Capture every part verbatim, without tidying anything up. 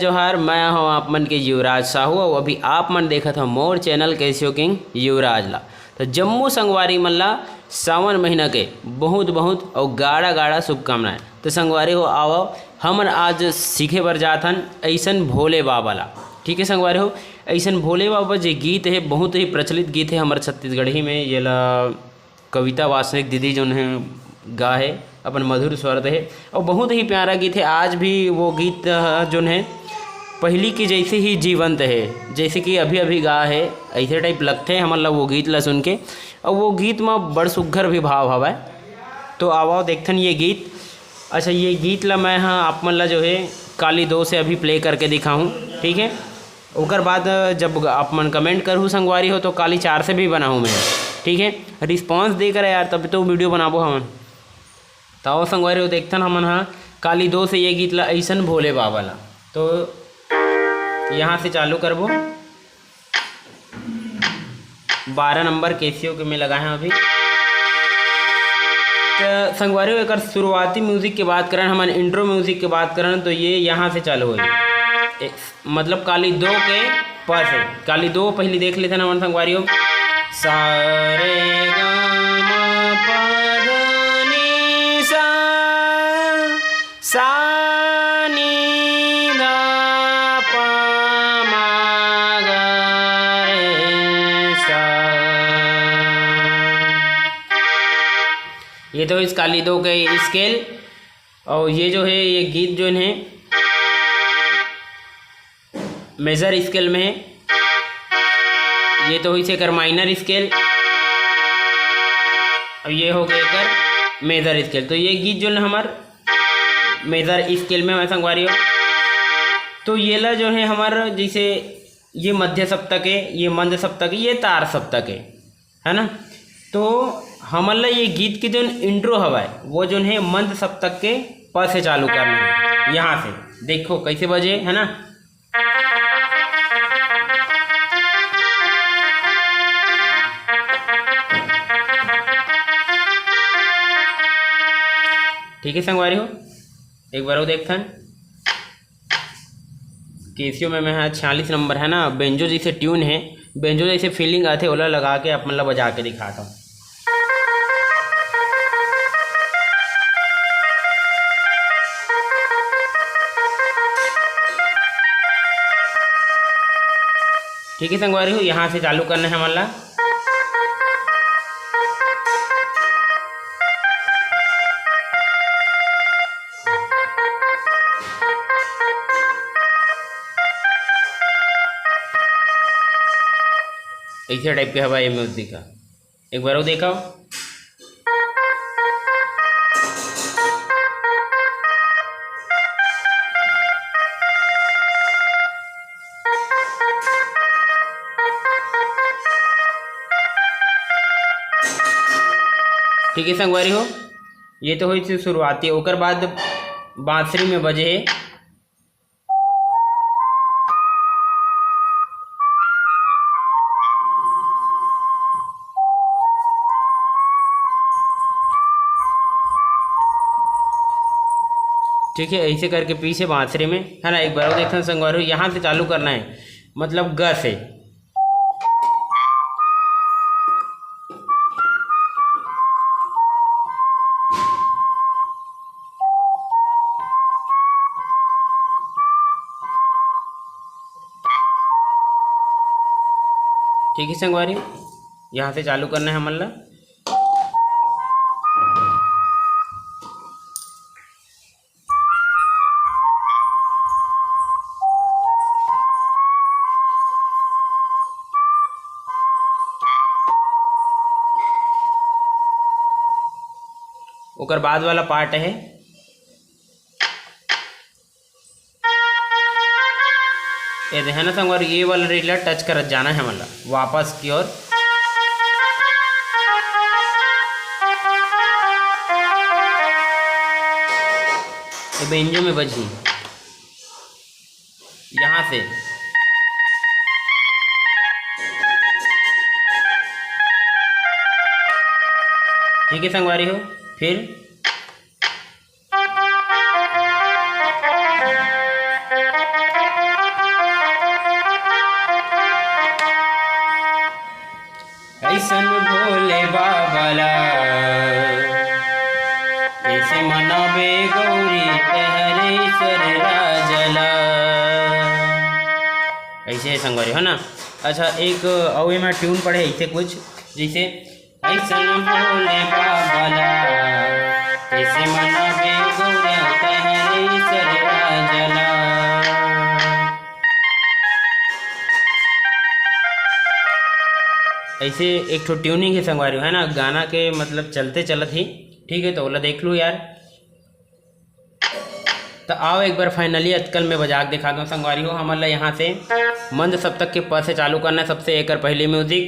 जोहार, मैं हूं आप मन के युवराज साहू, अउ अभी आप मन देखत हव मोर चैनल Casio King युवराज ला। तो जम्मो संगवारी मन ला सावन महीना के बहुत बहुत अउ गाड़ा गाड़ा शुभकामनाएं। तो संगवारी हो, आवव, हमन आज सीखे बर जात हन अइसन भोले बाबा ला। ठीक है संगवारी हो, अइसन भोले बाबा जे गीत है, बहुत ही प्रचलित गीत है हमर छत्तीसगढ़ी में। ये ला कविता वासनिक दीदी जोन है गा है अपन मधुर स्वर दे है, और बहुत ही प्यारा गीत है। आज भी वो गीत, अ, जोन है पहली की जैसे ही जीवंत है, जैसे कि अभी अभी गा है, ऐसे टाइप लगते हैं हमन ला वो गीत ला सुन के। और वो गीत में बड़ सुग्घर भी भाव हवय। तो आवव देखथन ये गीत। अच्छा, ये गीत ला मैं, हाँ, आप मन ला जो है काली दो से अभी प्ले करके दिखाऊँ, ठीक है। ओकर बाद जब आप मन कमेंट करहू संगवारी हो, तो काली चार से भी बनाहूँ मैं, ठीक है। रिस्पॉन्स दे कर यार, तब तो वीडियो बनाबो हमन। तो आओ संगवारी हो, देखथन हमन हा काली दो से ये गीत ला अइसन भोले बाबा ला। तो यहाँ से चालू करबो। बारह नंबर केसीओ के मैं लगाए हंव अभी। तो संगवारी हो, एकर शुरुआती म्यूजिक के बात करन, हमन इंट्रो म्यूजिक के बात करन, तो ये यहाँ से चालू होही। ए, मतलब काली दो के प से, काली दो पहली देख लेथन हमन संगवारी हो। सा रे गा मा पा धा नी सा, सा नी धा पा मा गा रे सा। ये तो इस काली दो के स्केल, और ये जो है, ये गीत जो है मेजर स्केल में है। ये तो होइसे एकर माइनर स्केल, अब ये हो गया एकर मेजर स्केल। तो ये गीत जो है हमार मेजर स्केल में है संगवारी हो। तो ये ला जो है हमार, जैसे ये मध्य सप्तक है, ये मंद सप्तक है, ये तार सप्तक है, है ना। तो हमन ला ये गीत के जोन इंट्रो हवय, वो जोन है मंद सप्तक के प से चालू करना है। यहाँ से देखो कैसे बजे, है ना। ठीक है संगवारी हो, एक बार वो देखथन। केसीओ में मैं हा छियालीस नंबर है ना, बेंजो जैसे ट्यून है, बेंजो जैसे फीलिंग आथे, ओला लगा के आप मन ला बजा के दिखाता हूँ। ठीक है संगवारी हो, यहाँ से चालू करना है हमन ला। ऐसे टाइप के हवा ये म्यूजिक का, एक बार वो देखा। ठीक है संगवारी हो, ये तो हुई थी शुरुआती, ओकर बाद बांसुरी में बजे है। ठीक है, ऐसे करके पीछे बांसुरी में, है ना, एक बार और देखते हैं संगवारी, यहाँ से चालू करना है, मतलब ग से। ठीक है संगवारी, यहाँ से चालू करना है हमन ला। ओकर बाद वाला पार्ट है, ये दे है ना संगवारी, ये वाला रील ला टच करत जाना है हमन ला वापस की ओर। ये बेंजो में बजी यहाँ से। ठीक है संगवारी हो, फिर अइसन भोले बाबा ला, कइसे मनाबे गौरी तहरे ईश्वर राजा ला। ऐसे है संगवारी, है ना। अच्छा, एक अउ एमा ट्यून पड़े ऐसे कुछ, जैसे अइसन भोले बाबा ला, कइसे मनाबे गौरा तहरे ईश्वर राजा ला। ऐसे एक ठो ट्यूनिंग है संगवारी हो, है ना, गाना के मतलब चलते चलत ही, ठीक है, तो ओला देख लू यार। तो आओ एक बार finally अतकल में बजा के दिखा दो संगवारी हो। हमन ला यहाँ से मंद सप्तक के प से चालू करना है, सबसे एकर पहली म्यूजिक।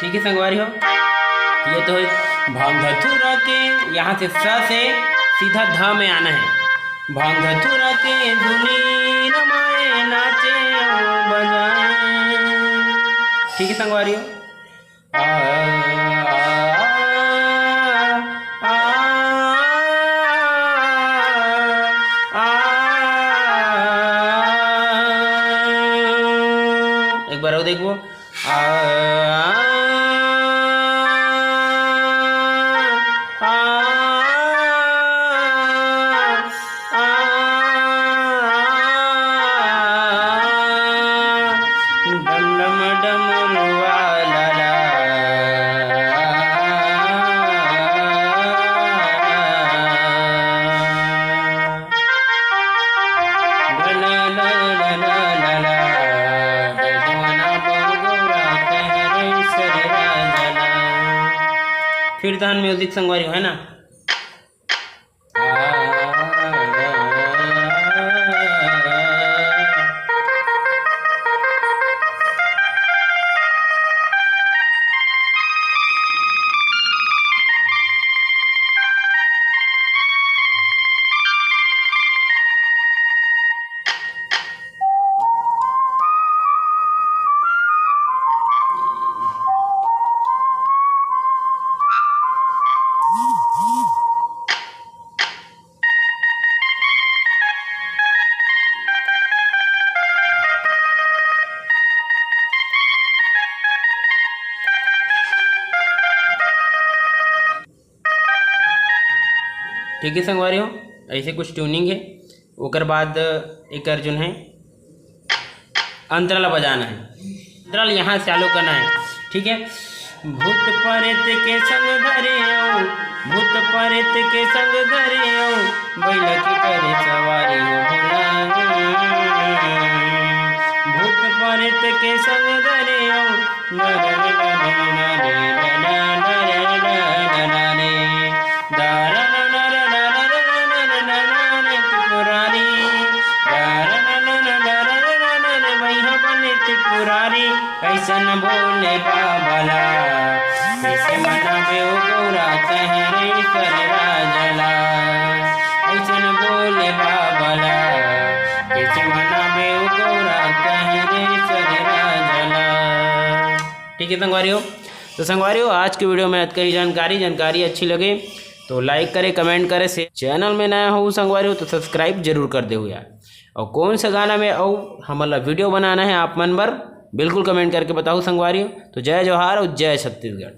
ठीक है संगवारी हो, ये तो है भांग धतूरा के। यहाँ से स से सीधा ध में आना है। भांग धतूरा के धुनी रमाए, नाचे और बजाए। ठीक है संगवारी हो। आ, आ, आ, आ, आ, एक बार और देखो। आ, आ, आ, आ, डम डम डमरुआ लाला। फिर तहन म्यूजिक संगवारी हो, है ना। ठीक है संगवारी हो, ऐसे कुछ ट्यूनिंग है। ओकर बाद एकर जोन है अंतरा ला बजाना है, अंतरा ला यहाँ से चालू करना है, ठीक है। भूत प्रेत के संग धरे हो, भूत प्रेत के संग धरे हो, बैल के करे सवारी हो भोला। भूत प्रेत के संग धरे हो, त्रिपुरारी, कैसन भोले बाबा ला, कैसे मनाबे ओ गौरा तहरे ईश्वर राजा ला। कैसन भोले बाबा ला, कैसे मनाबे ओ गौरा तहरे ईश्वर राजा ला। ठीक है संगवारी हो, तो संगवारी हो, आज के वीडियो में अतका ही जानकारी। जानकारी अच्छी लगे तो लाइक करे, कमेंट करे, से चैनल में नया हो संगवारी हो तो सब्सक्राइब जरूर कर देहू यार। और कौन सा गाना में और हमन ला वीडियो बनाना है आप मन बर, बिल्कुल कमेंट करके बताओ संगवारी हो। तो जय जोहार और जय छत्तीसगढ़।